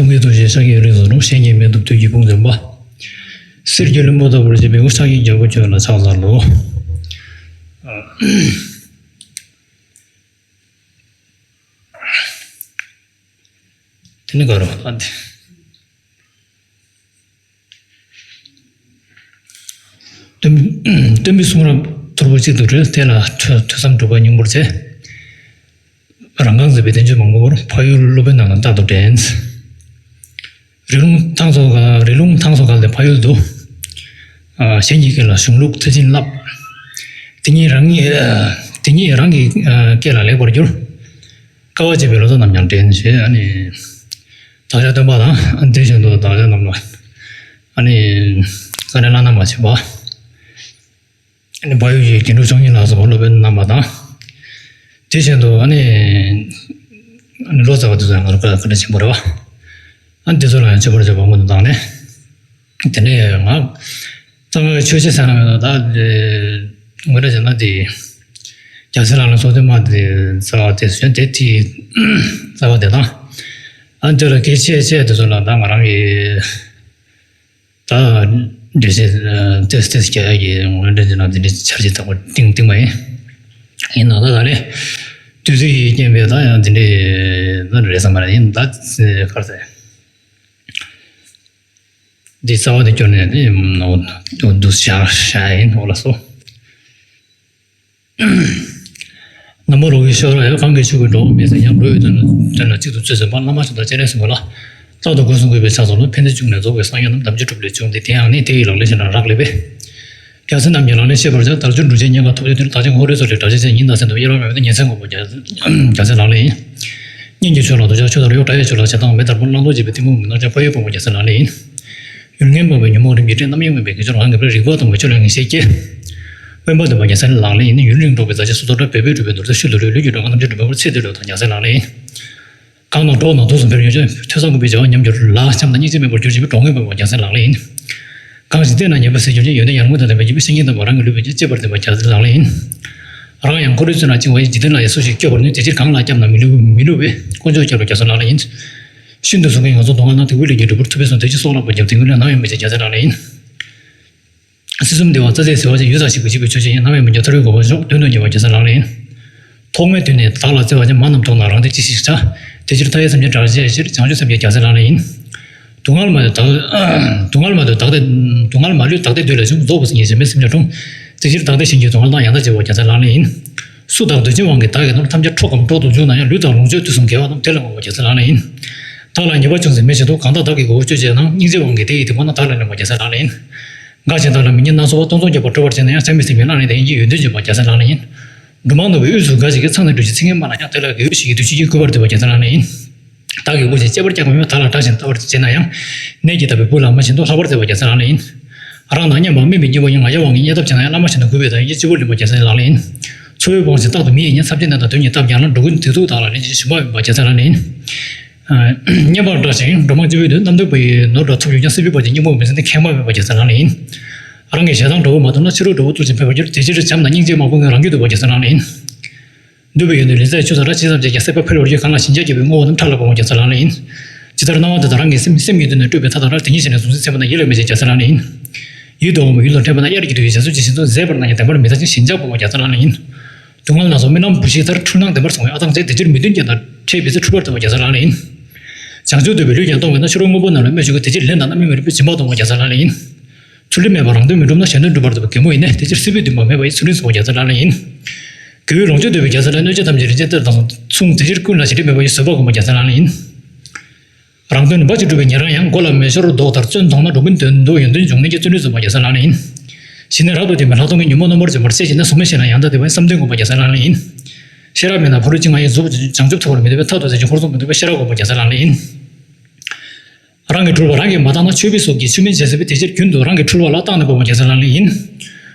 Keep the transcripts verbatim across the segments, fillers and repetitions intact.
སྟོང་གི་ཐུགས་རྗེས་ཤཱཀྱའི་རིགས་སུ་འཁྲུངས། གཞན་གྱིས་མི་ཐུབ་བདུད་ཀྱི་དཔུང་འཛིན་པ། གསེར་གྱི་ལྷུན་པོ་ལྟ་བུར་བརྗིད་པའི་སྐུ། ཕྱག་གཡས་རྒྱལ་པོ་ཁྱོད་ལ་ཕྱག་འཚལ་ལོ། དེ་ནི་ག་རེ་ཨ་འདི། སྟོན་སྟོན་པའི་གསུང་རབ་ཐོར་བུ་གཅིག་ཏུ་བགྲོས། དེ་ལ་ཐོས་ཐོས་བསམ་སྒྲུབ་པ་སྙིང་པོར་བྱས། རང་རྐང་མཛེས་པའི་བསྟན་བཅོས་མང་པོར། འཕགས་ཡུལ་སློབ་དཔོན་རྣམས་ལ་རྟག་ཏུ་འགྲན། རི་ལུང་ཐང་སོགས་རི་ལུང་ཐང་སོགས་བརྒལ་ཏེ་འཕགས་ཡུལ་དུ། ཨ་གཞན་གྱི་སྐད་ལ་གཞུང་ལུགས་མཐར་ཕྱིན་བསླབ། དེ་ཉིད་རང་ཉིད་དེ་ཉིད་རང་གི་ཨ་སྐད་ལ་ལེགས་པར་བསྒྱུར། དཀའ་བ་སྤྱད་པའི་ལོ་ཙཱ་རྣམས་ཀྱང་འགྲན་ཞེས། ཨ་ནི་བདག་ཅག་སྟོན་པ་དང་། ཨ་དེ་བཞིན་དུ་བདག་ཅག་རྣམས་ལ་ཨ་ནི་བཀའ་དྲིན་བླ་ན་མ་མཆིས་པ། ཨ་ནི་འཕགས་ཡུལ་གྱི་རྒྱན་དྲུག་མཆོག་གཉིས་ལ་སོགས་པ་སློབ་དཔོན་རྣམ་པ་དང་། དེ་བཞིན་དུ་ཨ་ནི་ཨ་ནི་ལོ་ཙཱ་བ་དེ་ཚོ་ཡང་ང་ཚོ་བཀའ་དྲིན་ཆེན་པོ་རེད་བ། ཨ་ནི་དེ་ཚོ་ལ་ཡང་མཆོད་པར་བརྗོད་པ་སྔོན་དུ་བཏང་ནས། དེ་ནས་ང་གཙང་བའི་ཆོས་བྱེད་ཟེར་ན་མེད་ན། ད་དེ་ངོ་སྤྲོད་བྱས་ན་དེ་རྒྱལ་སྲས་ལག་ལེན་སོ་བདུན་མ་དེ་རྩ་བ་དེ་བྱོན་དེ་དེའི་རྩ་བ་དེ་དང་། ཨ་ནི་དེ་ལ་གལ་ཆེ་ཆེ་དེ་ཚོ་ལ་ད་ང་རང་གི་ད་འགྲེལ་བཤད་ཏེས་ཏེས་རྒྱག་ཡ་གི་ངོ་སྤྲོད་བྱས་ན་དེ་འདྲའི་འཆར་གཞི་དང་པོ་བཏིང་བཏིང་བ་ཡིན། ཡིན་ན་ད་ད་ལས་དུས་ཚོད་ཀྱི་རྐྱེན་པས་ད་ཡང་དེ་འདྲའི་ད་རེད་བསམ་པ་རེད། ཡིན་ད་ག་རེ་ཟེར། འདི་རྩ་བ་དེ་སྐྱོར་ནས་ནི་འདུག་བཞག་བཞག་ཡིན་འོ་ལགས་སོ། ན་མོ་རོ་གི་ཤོ་ར་ཡ། གང་གིས་ཆོས་ཀྱི་འགྲོ་བ་མེད་ཟེར་ཡང་། འགྲོ་བའི་དོན་ལ་དོན་ལ་གཅིག་ཏུ་བརྩོན་ཟིན་པ། བླ་མ་མཆོག་དང་སྤྱན་རས་གཟིགས་མོ་ལ། རྟག་ཏུ་སྒོ་གསུམ་གུས་པས་ཕྱག་འཚལ་ལོ། ཕན་བདེ་བཅུག་ནས་རྫོགས་པའི་སངས་རྒྱས་རྣམས། དམ་ཆོས་སྒྲུབ་ལས་བྱུང་སྟེ། དེ་ཡང་ནི་དེ་ཡི་ལག་ལེན་བྱེད་ན་རག་ལས་པས། རྒྱལ་སྲས་རྣམས་ཀྱི་ལག་ལེན་ཤེས་པར་བྱ། དལ་འབྱོར་འབྲུ་ཆེན་རྙེད་དཀའ་ཐོབ་བྱའི་དོན། བདག་ཅག་ཧོར་རིགས་སོགས་ལས་གྲགས་ཆེ་ཆེ། ཉིན་དང་མཚན་དུ་དབྱེ་བ་མེད་པར་ཉིན་མཚན་ངོ་བོ་རྒྱལ་སྲས་ལག་ལེན་ཡིན། སྙན་གྱི་ཆོས་ལ་དོ་ཅོག་ཆོས་དང་རོ་གཡོག་དགྲ་ཡི་ཆོས་ལ་བྱེད་སྟངས་མེ་ལྟར་མོར་བླང་དོར་བྱེད་པའི་ཐུན་མོང་མི་སྣང་ཆ་ཕ་ཡུལ་སྤོང་བ་རྒྱལ་སྲས་ལག་ལེན་ཡིན། ཡུལ་ངན་སྤངས་པའི་ཉོན་མོངས་རིམ་གྱིས་བསྲེགས། རྣམ་གཡེང་མེད་པའི་དགེ་སྦྱོར་ངང་གིས་འཕེལ། རིག་པ་དྭངས་པའི་ཆོས་ལ་ངེས་ཤེས་སྐྱེ། དབེན་པ་འདུན་པ་རྒྱལ་སྲས་ལག་ལེན་ཡིན། ཡུན་རིང་འགྲོགས་པའི་མཛའ་བཤེས་སུ་དོར་བྲལ། འབད་པས་གྲུབ་པའི་ནོར་རྩ་ཤུལ་དུ་ལུས། ལུས་ཀྱི་གྲོགས་ངན་རྣམ་འབྱོར་སྒྲུབ་པའི་ཕུར། ཚེ་འདི་ལོ་དང་རྒྱལ་སྲས་ལག་ལེན་ཡིན། གང་ན་འགྲོགས་ན་དུས་སུ་འཕེལ་ཡོན་ཆོད། ཐོས་བསམ་སྒོམ་པའི་བྱ་བ་ཉམས་འགྱུར་ལ། བྱམས་དང་སྙིང་རྗེ་མེད་པར་གྱུར། བྱིས་པའི་གྲོགས་ངན་སྤངས་པ་རྒྱལ་སྲས་ལག་ལེན་ཡིན། གང་ཞིག་བསྟེན་ན་ཉེས་པ་ཟད་འགྱུར་ཅིང་། ཡོན་ཏན་ཡར་ངོའི་དང་ལྡན་པ་ཡིན་པས། བཤེས་གཉེན་དམ་པ་རང་གི་ལུས་པའི་ཕྱིར། གཅེས་པར་འཛིན་པ་རྒྱལ་སྲས་ལག་ལེན་ཡིན། རང་ཡང་འཁོར་བའི་བཙོན་ལ་བཅིངས་པ་ཡིན། འཇིག་རྟེན་ལ་ཡང་སུ་ཞིག་སྐྱོབ་པར་ནུས། དེ་ཕྱིར་གང་ལ་སྐྱབས་ན་མི་བསླུ་མི་བསླུ་བས། དཀོན་མཆོག་སྐྱོབ་པ་རྒྱལ་སྲས་ལག་ལེན་ཡིན། ཤིན་ཏུ་གཟུགས་ཀྱི་ངན་སོང་སྡུག་བསྔལ་ན། དེ་ཀུན་ལས་ཀྱང་སྒྲོལ་བར་ཐུབ་པས་གསུངས། དེ་ཕྱིར་སྲོག་བླངས་པར་བྱ། དེ་ཀུན་ལས་ནམ་ཡང་མི་ཕྱེད་རྒྱལ་སྲས་ལག་ལེན་ཡིན། སྲིད་གསུམ་བདེ་བ་རྩྭ་ཟས་ཟིལ་བ་ཅན། ཡུལ་དང་གཤིན་པོའི་འཇིགས་པའི་ཆོས་ཅན་ཡིན། ནམ་ཡང་མི་འགྱུར་ཐར་པའི་གོ་འཕང་མཆོག། དོན་དུ་གཉེར་བ་རྒྱལ་སྲས་ལག་ལེན་ཡིན། ཐོག་མེད་དུས་ནས་བདག་ལ་བརྩེ་བ་ཅན། མ་རྣམས་མཐོང་ན་རང་བདེ་ཅི་ཞིག་བྱ། དེ་ཕྱིར་མཐའ་ཡས་སེམས་ཅན་བདག་བྱེད་ཕྱིར། བྱང་ཆུབ་སེམས་བསྐྱེད་རྒྱལ་སྲས་ལག་ལེན་ཡིན། སྡུག་བསྔལ་མ་ལུས་བདག་སྡུག་བསྔལ་མ་ལུས་བདག་བདེ། སྡུག་བསྔལ་མ་ལུས་བདག་བདེ་འདོད་ལས་བྱུང་། རྫོགས་པ་སངས་རྒྱས་གཞན་མེད་སེམས་ཅན་འཁྲུངས། དེ་ཕྱིར་བདག་བདེ་གཞན་གྱི་སྡུག་བསྔལ་དང་། ཡང་དག་བྱེད་པ་རྒྱལ་སྲས་ལག་ལེན་ཡིན། སུ་བདག་འདོད་ཅན་དབང་གིས་བདག་གི་ནོར། ཐམས་ཅད་འཕྲོག་གམ་འཕྲོག་ཏུ་འཇུག་ན་ཡང་། ལུས་དང་ལོངས་སྤྱོད་དུས་གསུམ་དགེ་བ་རྣམས། དེ་ལ་མངོན་པར་རྗེས་སུ་བཟུང་། བདག་ལ་ཉེས་པ་ཅུང་ཟད་མེད་བཞིན་དུ། གང་དག་བདག་གི་དགེ་བའོ་སྤྱོད་བྱེད་ན། སྙིང་རྗེའི་དབང་གིས་དེ་ཡི་དེ་ཁོ་ན། བདག་ལ་ལེན་པ་རྒྱལ་སྲས་ལག་ལེན་ཡིན། འགའ་ཞིག་བདག་ལ་མི་སྙན་སྣ་ཚོགས་པ། སྟོང་རྩོམ་རྒྱག་པར་སྤྲོ་བར་བྱེད་ན་ཡང་། ཟད་མི་ཟིན་པའི་ལག་ལེན་དེ་ཡིན་གྱི། ཡོན་ཏན་འཇོམས་པ་རྒྱལ་སྲས་ལག་ལེན་ཡིན། འགྲོ་མང་ནོར་བུའི་དབུས་སུ་འགའ་ཞིག་གིས། ཚང་ནས་འགྲོ་ཞིང་ཚིག་ངན་སྨྲ་ན་ཡང་། དེ་ལ་དགེ་བའི་བཤེས་ཀྱིས་དུས་ཕྱིན་གྱིས། གུས་པར་འདུད་པ་རྒྱལ་སྲས་ལག་ལེན་ཡིན། བདག་གིས་དབུ་ཅན་གཅེས་པར་བཀྱག་པ་མེད་པར། བདག་ལ་གྲགས་ཤིང་ལྟ་བར་བྱེད་ན་ཡང་། ནད་ཀྱིས་བཏབ་པའི་བུ་ལ་མ་བྱིན་ཏོ། ལྷག་པར་བརྩེ་བ་རྒྱལ་སྲས་ལག་ལེན་ཡིན། རང་དང་མཉམ་པ་དམན་པའི་སྐྱེ་བོ་ཡང་། ང་རྒྱལ་དབང་གིས་བརྙས་བཏབ་བྱེད་ན་ཡང་། བླ་མ་ཞིག་ན་གུས་པས་དང་། ཡིད་ཆེས་སྤྱི་བོར་ལེན་པ་རྒྱལ་སྲས་ལག་ལེན་ཡིན། འཚོ་བས་སྤོང་ཞིང་རྟག་ཏུ་མི་ཡིས་ཉེན། ཚབས་ཆེན་ནད་དང་དོན་གཉིས་བཏབ་ཀྱང་ན། འགྲོ་ཀུན་དེ་ཚུགས་བདག་ལ་ལེན་ཅིང་། ཞུམ་པ་མེད་པ་རྒྱལ་སྲས་ལག་ལེན་ཡིན། བསྙེན་པར་གྲགས་ཤིང་འགྲོ་མང་སྤྱི་བོའི་དོན། རྣམ་རྟོག་པ་ཡིས་ནོར་འདྲ་ཐོབ་ཡོད་ཀྱང་། སྲིད་པའི་བར་ཆད་སྙིང་པོ་མི་འཛིན་ཏེ། ཁེངས་པ་མེད་པ་རྒྱལ་སྲས་ལག་ལེན་ཡིན། རང་གི་ཞེ་སྡང་འགྲོ་བོ་མ་མཐོང་ན། ཕྱི་རོལ་འགྲོ་བོ་ཚུལ་བཞིན་ཕེབས་པར་འགྱུར། དེ་ཕྱིར་བྱམས་དང་སྙིང་རྗེ་མ་བསྒོམས་ཀྱང་། རང་རྒྱུད་འདུལ་བ་རྒྱལ་སྲས་ལག་ལེན་ཡིན། འདུལ་བའི་ཡོན་ཏན་ལེན་རྩ་ཡི་ཆུ་ཚ་འདྲ། ཇི་ཙམ་བྱས་ཀྱང་སྲེད་པ་འཕེལ་བར་འགྱུར། གང་ལ་ཞེན་ཆགས་སྐྱེས་པའི་ངོ་བོ་རྣམས། ཕྲ་ལ་སྤོང་བ་རྒྱལ་སྲས་ལག་ལེན་ཡིན། ཇི་ལྟར་སྣང་བ་དེ་དག་རང་གི་སེམས། སེམས་ཉིད་དུ་ནི་སྤྲོས་པའི་མཐའ་དང་འདྲ། དེ་ཉིད་ཤེས་ནས་བཟུང་ཚུལ་མཚན་པ་ན། ཡིད་ལ་མི་བྱེད་རྒྱལ་སྲས་ལག་ལེན་ཡིན། ཡིད་དུ་འོང་བ་ཡུལ་དུ་འཕྲད་པ་ན། དབྱར་གྱི་དུས་ཀྱི་བྱ་སོགས་ཇི་བཞིན་དུ། ཟད་པར་སྣང་ཡང་བདེན་པར་མི་ལྟ་ཞིང་། ཞེན་ཆགས་སྤོང་བ་རྒྱལ་སྲས་ལག་ལེན་ཡིན། སྡུག་བསྔལ་སྣ་ཚོགས་རྨི་ལམ་བུ་ཤིང་ལྟར། འཁྲུལ་སྣང་བདེན་པར་སོང་བས་ཨ་ཐང་ཆད། དེ་ཕྱིར་མི་མཐུན་རྐྱེན་དང་འཕྲད་པའི་ཚེ། འཁྲུལ་པར་བརྩོན་པ་རྒྱལ་སྲས་ལག་ལེན་ཡིན། བྱང་ཆུབ་འདོད་པས་ལུས་ཀྱང་གཏོང་བས་ན། ཕྱི་རོལ་དངོས་པོ་རྣམས་ལ་སྨོད་ཤེས་དགོས། དེ་ཕྱིར་ལན་དང་རྣམ་སྨིན་མི་རིགས་པས། སྦྱིན་པ་གཏོང་བ་རྒྱལ་སྲས་ལག་ལེན་ཡིན། ཚུལ་ཁྲིམས་མེད་པར་རང་དོན་མི་འགྲུབ་ན། གཞན་དོན་འགྲུབ་པར་འདོད་པའི་རྒན་མོ་ཡིན་ནས། དེ་ཕྱིར་སྲིད་པའི་འདུན་པ་མེད་པ་ཡིས། ཚུལ་ཁྲིམས་སྲུང་བ་རྒྱལ་སྲས་ལག་ལེན་ཡིན། དགེ་བའི་ལོངས་སྤྱོད་འདོད་པས་རྒྱལ་སྲས་ལག་ལེན། གནོད་བྱེད་ཐམས་ཅད་རིན་ཆེན་གཏེར་དང་མཚུངས། དེ་ཕྱིར་ཀུན་ལ་བྱེད་ཁྲིམས་མེད་པ་ཡིས། བཟོད་པ་བསྒོམ་པ་རྒྱལ་སྲས་ལག་ལེན་ཡིན། རང་དོན་འབའ་ཞིག་སྒྲུབ་པའི་ཉེ་རང་ཡང་། མགོ་ལ་མེ་ཤོར་ལྡོག་ལྟར། བཙོན་དོང་ན་འགྲོ་ཀུན་དོན་དུ། ཡོན་ཏན་འབྱུང་ནུས་ཀྱི། བརྩོན་འགྲུས་བརྩོན་པ་རྒྱལ་སྲས་ལག་ལེན་ཡིན། ཞི་གནས་རབ་ཏུ་བརྟན་པས་ལྷག་མཐོང་གི། ཉོན་མོངས་རྣམ་པར་འཇོམས་པར་ཤེས། ཞི་གནས་ཟུང་མེད་ཤེས་ན་ཡང་དག་བདེ་བ་ཡིན། བསམ་གཏན་བསྒོམ་པ་རྒྱལ་སྲས་ལག་ལེན་ཡིན། ཤེས་རབ་མེད་ན་ཕ་རོལ་ཕྱིན་ལྔ་ཡི་གཟུགས་བྱང་ཆུབ་ཐོབ་པར་མི་འདོད་པས། ཐར་དང་ཟད་ཅིང་འཁོར་གསུམ་མི་འདོད་པས། ཤེས་རབ་བསྒོམ་པ་རྒྱལ་སྲས་ལག་ལེན་ཡིན། རང་གི་འཁྲུལ་པ་རང་གིས་མ་བརྟགས་ན། ཆོས་པའི་སྲོག་གིས་ཆོས་མིན་བྱེད་ཟེར་བས། དེ་ཕྱིར་རྒྱུན་དུ་རང་གི་འཁྲུལ་པ་ལ་བརྟགས་ནས་སྤོང་བ་རྒྱལ་སྲས་ལག་ལེན་ཡིན།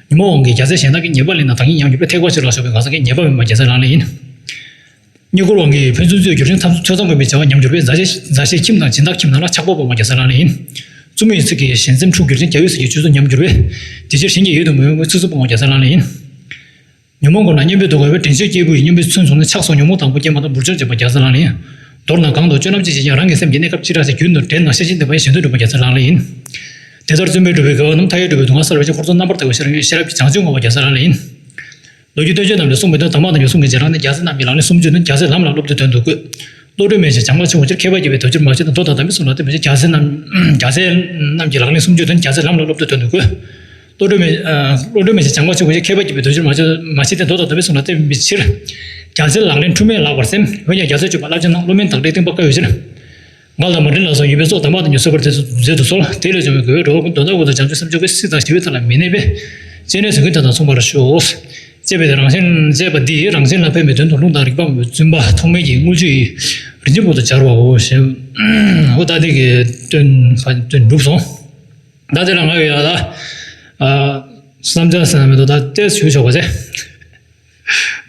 ཉོན་མོངས་དབང་གིས་རྒྱལ་སྲས་གཞན་དག་གི། ཉེས་པ་ལེན་ན་བདག་ཉིད་ཉམས་འགྱུར་བས། ཐེག་པ་ཆེ་ལ་སོགས་པའི་གང་ཟག་གིས། ཉེས་པ་མིན་པ་རྒྱལ་སྲས་ལག་ལེན་ཡིན། རྙེད་བཀུར་དབང་གིས་ཕན་ཚུན་རྩོད་འགྱུར་ཞིང་། ཐམས་ཅད་ཐོས་བསམ་སྒོམ་པའི་བྱ་བ་ཉམས་འགྱུར་བས། མཛའ་བཤེས་མཛའ་བཤེས་ཁྱིམ་དང་སྦྱིན་བདག་ཁྱིམ་རྣམས་ལ། ཆགས་པ་སྤོང་བ་རྒྱལ་སྲས་ལག་ལེན་ཡིན། བཙུན་མོའི་ཚིག་གིས་ཞན་སེམས་འཁྲུགས་འགྱུར་ཞིང་། རྒྱལ་བའི་ཚིག་གིས་ཆོས་སྲོལ་ཉམས་འགྱུར་བས། དེ་ཕྱིར་གཞན་གྱི་ཡིད་དུ་མི་འོང་བའི། ཚིག་རྩུབ་སྤོང་བ་རྒྱལ་སྲས་ལག་ལེན་ཡིན། ཉོན་མོངས་སྒོ་ན་གཉེན་པོས་བཟློག་པས། དྲན་ཤེས་སྐྱེས་བུ་ཡིས། གཉེན་པོས་མཚོན་བཟུང་ནས། ཆགས་སོགས་ཉོན་མོངས་དང་པོ་སྐྱེས་མ་ཐག་འབུར་འཇོམས་བྱེད་པ་རྒྱལ་སྲས་ལག་ལེན་ཡིན། མདོར་ན་གང་དུ་སྤྱོད་ལམ་ཅི་བྱེད་ཀྱང་། རང་གི་སེམས་ཀྱི་གནས་སྐབས་ཅི་རག་ཅིང་། རྒྱུན་དུ་དྲན་ན་ཤེར་ཕྱིན་བདེན་པ་ཡི། གཞན་དོན་སྒྲུབ་པ་རྒྱལ་སྲས་ལག་ལེན་ཡིན། དེ་ལྟར་བརྩོན་པས་སྒྲུབ་པའི་དགེ་བ་རྣམས། མཐའ་ཡས་སྤྲུལ་པའི་སྡུག་བསྔལ་བསལ་བའི་ཕྱིར། འཁོར་ཚོགས་རྣམ་པར་དག་པའི་ཤེས་རབ་ཤེས་རབ་ཀྱི་བྱང་ཆུབ་བསྔོ་བ་རྒྱལ་སྲས་ལག་ལེན་ཡིན། ལོ་རྒྱུས་སྟོན་བྱེད་རྣམས་ལས་གསུངས་པའི་དོན། དང་པ་དང་རྒྱུད་གསུང་གི་རྗེས་རང་ནི། རྒྱལ་སྲས་རྣམས་ཀྱི་ལག་ལེན་སུམ་ཅུ་ནི། རྒྱལ་སྲས་ལམ་ལ་སློབ་ཏུ་དོན་དུ་བཀོད། བློ་གྲོས་མེད་ཅིང་བྱང་བ་ཆེན་པོ་ཕྱིར། མཁས་པ་བགྱིས་པས་དོན་ཕྱིར་མ་ཤེས་ཏེ། མདོ་དང་དམ་པའི་གསུང་ལ་བརྟེན་པའི་ཕྱིར། རྒྱལ་སྲས་རྣམས་རྒྱལ་སྲས་རྣམས་ཀྱི་ལག་ལེན་སུམ་ཅུ་དོན། རྒྱལ་སྲས་ལམ་ལ་སློབ་ཏུ་དོན་དུ་བཀོད། བློ་གྲོས་མེད་ཨ། བློ་གྲོས་མེད་ཅིང་བྱང་བ་ཆེན་པོ་ཕྱིར། མཁས་པ་བགྱིས་པས་དོན་ཕྱིར་མ་ཤེས་མ་ཤེས་ཏེ། མདོ་དང་དམ་པའི་གསུང་ལ་བརྟེན་པའི་ཕྱིར། རྒྱལ་སྲས་ལག་ལེན་འཁྲུལ་མེད་ལགས་པར་སེམས། འོན་ཀྱང་རྒྱལ་སྲས་སྤྱོད་པ་རླབས་ཆེན་སྣང་། བློ་དམན་བདག་ལྟའི་སྟོན་པ་དཀའ་བའི་ཕྱིར། ངག་དང་མ་འབྲེལ་ལ་སོགས་ཡོད་པའི་ཚོགས། དམ་པ་དང་ཉོན་མོངས་པར་མཛད་དུ་གསོལ། དེ་ལས་བྱུང་བའི་དགེ་བའི་གྲོགས་ཀུན། དོན་དམ་ཀུན་ཏུ་བྱང་ཆུབ་སེམས་མཆོག་གི། སྲིད་དང་ཞི་བའི་མཐའ་ལ་མི་གནས་པའི། སྤྱན་རས་གཟིགས་ཀྱི་དོན་དང་མཚུངས་པར་ཤོག། ཅེས་པའི་རང་བཞིན་ཅེས་པ་འདིས་རང་བཞིན་ལ་ཕན་པའི་དོན་དུ་ལུང་དང་རིགས་པ་བརྫུན་པ་ཐོགས་མེད་ཀྱི་དངུལ་ཆུ་ཡི་རིན་ཆེན་བུ་དང་སྦྱར་བའོ་ཞེས། འོ་ད་འདི་གི་དོན་དོན་གྲུབ་སོང་། ད་དེ་ལ་ང་ཡོད་ལ། བསམ་འཆར་ཟེར་ན་མི་འདུག་ད་ལྟས་ཞུ་ཆོག་པ་ཟེར།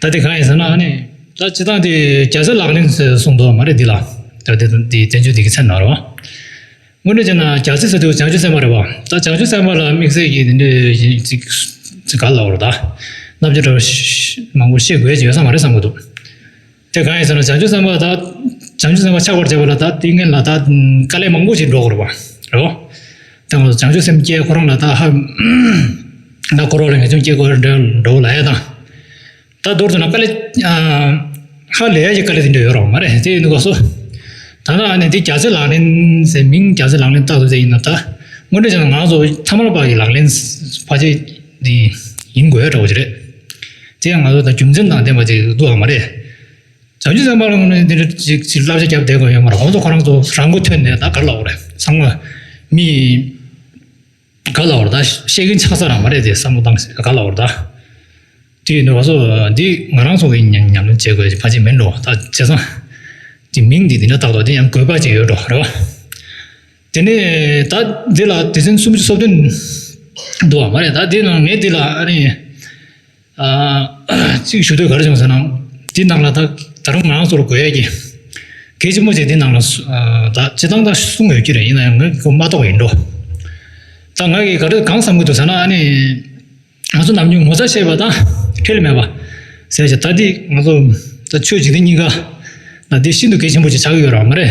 ད་དེ་གང་ཡིན་ཟེར་ན་ཨ་ནི། ད་སྤྱི་བཏང་དེ་རྒྱལ་སྲས་ལག་ལེན་ཟེར་གསུངས་འདུག་མ་རེད་འདི་ལ། ད་དེ་དེ་བསྟན་བཅོས་འདི་གི་མཚན་ནང་རེད་བ། དངོས་གནས་བྱས་ན་རྒྱལ་སྲས་ཟེར་དུས་བྱང་ཆུབ་སེམས་དཔའ་རེད་བ། ད་བྱང་ཆུབ་སེམས་དཔའ་ལ་དམིགས་བསལ་གྱི་དེ་འདྲའི་ཅིག་ཅིག་ག་ལ་བར་ད། རྣམ་འགྱུར་འདྲ་བ་མང་པོ་ཤེས་དགོས་ཀྱི་ཡོད་ས་མ་རེད་བསམ་གྱི་འདུག་དེ་གང་ཡིན་ཟེར་ན་བྱང་ཆུབ་སེམས་དཔའ་ད། བྱང་ཆུབ་སེམས་དཔའ་ཆགས་པར་བྱེད་པ་ལ་ད་དེ་སྔོན་ལ་ད་དཀའ་ལས་མང་པོ་ཞིག་འགྲོ་དགོས་རེད་བ། རེད་བ། དེ་ང་ཚོ་བྱང་ཆུབ་སེམས་བསྐྱེད་ཁོ་རང་ལ་ད་ཧ། ད་འཁོར་བ་ལ་ངེས་འབྱུང་སྐྱེ་དགོས་འདྲ་འགྲོ་ལ་ཡ་དང་། ད་མདོར་བསྡུ་ན་དཀའ་ལས་ཨ། ཧ་ལས་ཡ་གི་དཀའ་ལས་དེ་འདྲ་ཡོད་རོགས་མ་རེད། དེ་ཡིན་དུས་སྐབས་སུ། ད་ནང་ཨ་ནི་འདི་རྒྱལ་སྲས་ལག་ལེན་ཟེར་མིང་རྒྱལ་སྲས་ལག་ལེན་བཏགས་འདུག་ཟེར་ཡིན་ན་ད། དངོས་འབྲེལ་བྱས་ན་ང་ཚོ་ཐ་མལ་པ་གི་ལག་ལེན་ཕལ་ཆེར་འདི་ཡིན་དགོས་ཡ་འདྲ་བོ་ཅིག་རེད། དེ་ཡང་ང་ཚོ་ད་རྒྱུ་མཚན་དང་ལྡན་པ་ཅིག་འདུག་བ་མ་རེད། བྱང་ཆུབ་སེམས་དཔའ་ལ་དངོས་གནས་འདི་འདྲ་ཅིག་ཅིག་བསླབ་བྱ་རྒྱབ་བསྡད་དགོས་ཡོད་མ་རེད། ཁོང་ཚོ་ཁོ་རང་ཚོ་རང་མགོ་ཐོན་ནས་ད་ག་རེ་ལབ་དགོས་རེད། ཚང་མ་མི། ག་ལ་བར་ད་ཤེས་ཀྱིན་ཆགས་ས་རང་མ་རེད་དེ་བསམ་བློ་བཏང་ག་ལ་བར་ད། དེ་ཡིན་དུས་བ་སོ་འདི་ང་རང་ཚོ་གི་ཉམས་ཉམས་ལེན་བྱེད་དགོས་ཕལ་ཆེར་མིན་འགྲོ་ད་བྱས་ཙང་། དེ་མིང་འདི་འདི་འདྲ་བཏགས་འདུག་དེ་ཡང་དགོས་པ་ཅིག་ཡོད་འགྲོ་རེད་བ། དེ་ནས་ད་འདི་ལ་སྡེ་ཚན་སུམ་ཅུ་སོ་བདུན་འདུག་བ་མ་རེད། ད་འདི་ནང་ངས་འདི་ལ་ཨ་ནི། གཅིག་ཞུ་འདོད་ག་རེ་བྱུང་ཟེར་ན། འདི་ནང་ལ་ད་ད་རུང་ང་རང་ཚོར་དགོས་ཡས་ཀྱི་གལ་ཆེན་པོ་ཅིག་འདི་ནང་ལ་ད་སྤྱི་བཏང་ད་གསུང་ཡོད་ཀྱི་རེད། ཡིན་ན་ཡང་ངས་ཁོ་མ་གཏོགས་ཡིན་འགྲོ། ད་ང་གིས་ག་རེ་གང་བསམ་གྱི་འདུག་ཟེར་ན་ཨ་ནི། ང་ཚོ་ནམ་རྒྱུན་ངོ་ཚ་ཤེས་པ་དང་ཁྲེལ་མེད་པ་ཟེར་བྱས་ད་འདི་ང་ཚོ་ད་ཆོས་འཇིག་རྟེན་གཉིས་ཀ་ལ་འདི་ཤིན་ཏུ་གལ་ཆེན་པོ་ཅིག་ཆགས་ཀྱི་ཡོད་རེད་བ་མ་རེད།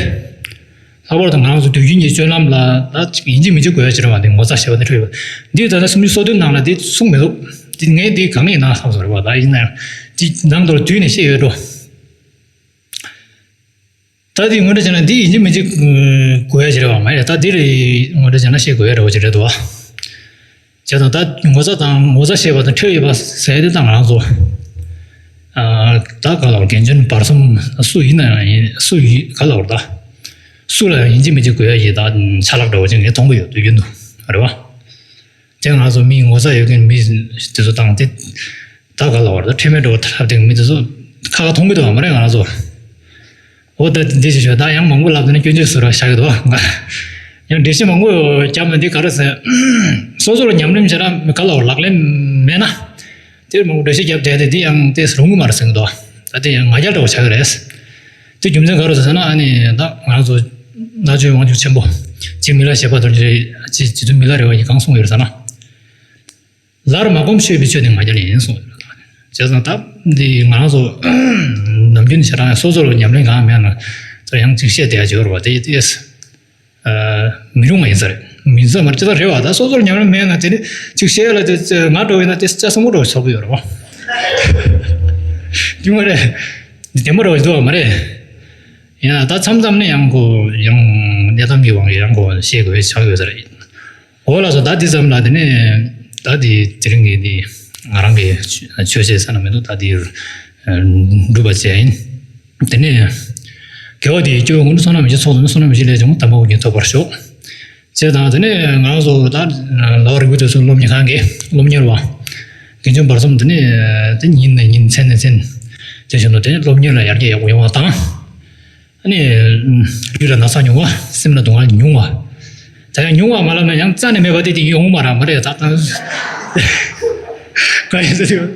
ལྷག་པར་དུ་ང་རང་ཚོ་དུས་རྒྱུན་གྱི་སྤྱོད་ལམ་ལ་ད་ཡིན་གཅིག་མིན་གཅིག་དགོས་ཡ་ཅིག་རེད་བ། འདི་ངོ་ཚ་ཤེས་པ་དེ་འཕྲོད་ཡོད། འདི་ད་ལྟ་སུམ་ཅུ་སོ་བདུན་ནང་ལ་འདི་གསུངས་མི་འདུག་འདི་ངས་འདི་གང་ཡིན་ན་བསམ་སོང་རེད་བ། ད་ཡིན་ན་ཡང་འདི་ནང་དུ་དུས་ནས་བཤད་ཡོད་འགྲོ། ད་འདི་ངོ་སྤྲོད་བྱས་ན་འདི་ཡིན་གཅིག་མིན་གཅིག་དགོས་ཡ་ཅིག་རེད་བ་མ་རེད། ད་འདི་རེད་ངོ་སྤྲོད་བྱས་ན་བཤད་དགོས་ཡ་འདྲ་བོ་ཅིག་རེད་འདུག་བ། བྱས་ཙང་ད་ངོ་ཚ་དང་ངོ་ཚ་ཤེས་པ་དང་ཁྲེལ་ཡོད་པ་ཟེར་དེ་ད་ང་རང་ཚོ། ཨ། ད་ག་ལ་བར་དགེ་འདུན་བར་གསུམ་སུ་ཡིན་ན་ཡང་ཡིན། སུ་ཡིན་ག་ལ་བར་ད། སུ་ལ་ཡང་ཡིན་གཅིག་མིན་གཅིག་དགོས་ཡ་ཡིན་ད་ཆ་ལག་འདྲ་བོ་ཅིག་ངས་མཐོང་གི་ཡོད་དུས་རྒྱུན་དུ་རེད་བ། དེ་ང་ཚོ་མི་ངོ་ཚ་ཡོད་མཁན་མི་དེ་ཚོ་དང་དེ་ད་ག་ལ་བར་ད་ཁྲེལ་མེད་འདྲ་བོ་ཐབས་དེ་མི་དེ་ཚོ་ཁ་ཁ་མཐོང་གི་འདུག་བ་མ་རེད་ང་རང་ཚོ། འོ་ད་འདི་ཞིག་ཞོག་ད་ཡང་མང་པོ་ལབ་དེ་ནི་སྐྱོན་བརྗོད་བཟོ་ར་བཞག་གི་འདུག་ང་། ཡང་འགྲེལ་བཤད་མང་པོ་བརྒྱབ་ན་འདི་ག་རེ་ཟེར། སོ་སོར་ཉམས་ལེན་བྱེད་ར་མི་ག་ལ་བར་ལག་ལེན་མེད་ན། དེར་མང་པོ་འགྲེལ་བཤད་བརྒྱབ་བསྡད་དེ་འདི་ཡང་དེ་རུང་གི་མ་རེད་ཟེར་གི་འདུག་ད་དེ་ཡང་ང་རྒྱལ་འདྲ་བོ་ཆགས་ཀྱི་རེད། དེ་རྒྱུ་མཚན་ག་རེ་ཟེར་ན་ཨ་ནི་ད་ང་རང་ཚོ་མནར་གཅོད་དབང་ཕྱུག་ཆེན་པོ་རྗེ་མི་ལ་ཞེས་པ་དང་རྗེ་རྗེ་བཙུན་མི་ལ་རས་པ་ཡིས་གང་གསུངས་ཡོད་ཟེར་ན། ལར་མ་གོམས་ཤོད་པའི་ཆོས་དེ་ང་རྒྱལ་ཡིན་གསུངས་ཡོད། བྱས་ཙང་ད་འདི་ང་རང་ཚོ་ནམ་རྒྱུན་ཞེ་དྲག་སོ་སོར་ཉམས་ལེན་གང་མེད་ན་ད་ཡང་ཅིག་བཤད་བསྡད་ཡ་ཅིག་ཡོད་རེད་བ། དེ་དེ་མི་རུང་བ་ཡིན་ས་རེད། མི་ཚོ་མར་ཅི་ལྟར་རེད་བ། ད་སོ་སོར་ཉམས་ལེན་མེད་ན་དེ་ནི་ཅིག་བཤད་ཡ་ལ་དེ་ང་འགྲོ་བས་ན་དེ་ལྕགས་སྲིན་མོ་འགྲོ་བའི་ཚོགས་པ་ཡོད་རེད་བ། དེ་མ་རེད། འདི་བདེ་མོ་འགྲོ་བའི་འདུག་བ་མ་རེད། ཡིན་ན་ད་མཚམས་མཚམས་ནས་ཡང་ཁོ་ཡང་གནས་སྟངས་ཀྱི་དབང་གིས་ཡང་ཁོ་བཤད་དགོས་ཆགས་ཡོད་ས་རེད། འོ་ལགས་སོ། ད་འདི་ཙམ་ལ་དེ་ནས་ད་འདི་དེ་རིང་གི་འདི་ང་རང་གི་ཆོས་ཆོས་བཤད་ས་ན་མི་འདུག་ད་འདི་སྒྲུབ་པ་བྱས་ཡིན། དེ་ནས་དགེ་བ་འདི་ཡིས་སྐྱེ་བོ་ཀུན། བསོད་ནམས་ཡེ་ཤེས་ཚོགས་དང་། བསོད་ནམས་ཡེ་ཤེས་ལས་བྱུང་དམ་པ་དབུ་རྒྱན་ཐོབ་པར་ཤོག། ཅེས་དང་དེ་ནས་ང་རང་ཚོ་ད་ལ་བ་རིག་པའི་དུས་སུ་སློབ་གཉེར་ཁང་གི་སློབ་གཉེར་བ་དགེ་འདུན་བར་གསུམ་དེ་ནས་དེ་ཉིན་ནས་ཉིན་མཚན་ནས་མཚན་དེ་བཞིན་དུ་དེ་ནས་སློབ་གཉེར་ལ་ཡར་རྒྱས་ཡག་པོ་ཡོང་བ་དང་། ཨ་ནི། ལུས་ལ་ན་ཚ་ཉུང་བ། སེམས་ལ་སྡུག་བསྔལ་ཉུང་བ། ད་ཡང་ཉུང་བ་མ་ལབ་ན་ཡང་རྩ་ནས་མེད་པ་དེ་དེ་ཡོང་མ་ར་མ་རེད་ད་ད། གང་ཡིན་ཟེར་དུས།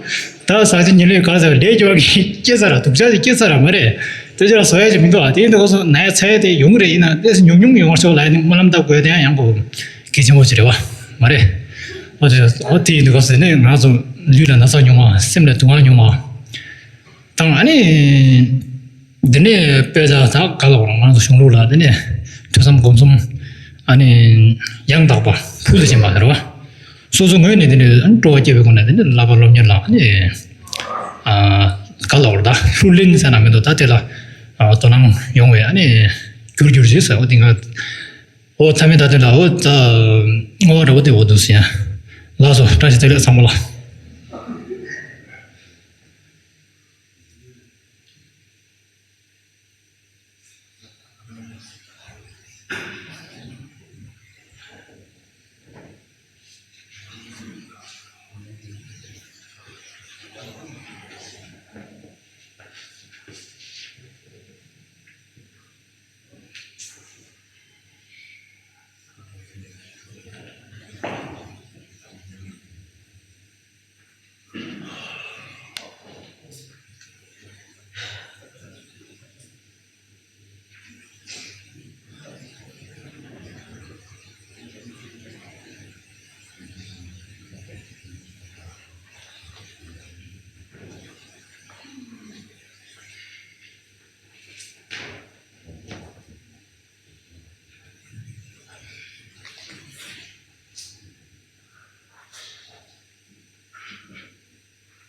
ད་ཟ་ཆ་ཉལ་ལས་ག་ཟེར་ལས་སྐྱོ་བ་གི་སྐྱེ་ས་ར་སྡུག་ཅག་ཅིག་སྐྱེ་ས་ར་མ་རེད། དེ་ཅག་བཟོ་ཡ་ཅིག་མི་འདུག་ཨ། དེ་ཡིན་དུས་ཁོ་ཚོ་ན་ཡ་ཚ་ཡ་དེ་ཡོང་གི་རེད། ཡིན་ན་དེ་ཉུང་ཉུང་ཡོང་བར་ཤོག་ལབ་ཡ་ནི་སྨོན་ལམ་བཏབ་དགོས་དེ་ཡང་ཡང་གོ་གལ་ཆེན་པོ་ཅིག་རེད་བ། མ་རེད། འོ་དེ་འོ་དེ་ཡིན་དུས་ཁོ་ཚོ་ནི་ང་ཚོ་ལུས་ལ་ན་ཚ་ཉུང་བ་སེམས་ལ་སྡུག་བསྔལ་ཉུང་བ་དང་ཨ་ནི། འདི་ནས་དཔེ་ཆ་ད་ག་ལ་བར་ང་ཚོ་གཞུང་ལུགས་ལ་འདི་ནས་ཐོས་བསམ་སྒོམ་གསུམ་ཨ་ནི་ཡང་དག་པ་ཕུལ་དུ་ཕྱིན་པ་ཟེར་བ། སོ་སོ་ངོས་ནས་འདི་ནས་ཨ་ནི་སྤྲོ་བ་སྐྱེ་བའི་སྒོ་ནས་འདི་ནས་བསླབ་པ་སློབ་གཉེར་ལ་ཨ་ནི་ཨ་ག་ལ་བར་ད་ལྷུར་ལེན་ཟེར་ན་མི་འདུག་ད་དེ་ལ་ཨ་དོ་སྣང་ཡོང་བའི་ཨ་ནི་རྒྱུར་གྱུར་ཅིག་ཟེར་བ་འདི་ང་འོ་ཚ་མེད་ད་དེ་ལ་འོ་ད་བསྔོ་བ་འདྲ་བོ་དེ་འོ་འདུག་ཟེར་ཡ། ལགས་སོ། བཀྲ་ཤིས་བདེ་ལེགས་ཚང་མ་ལ།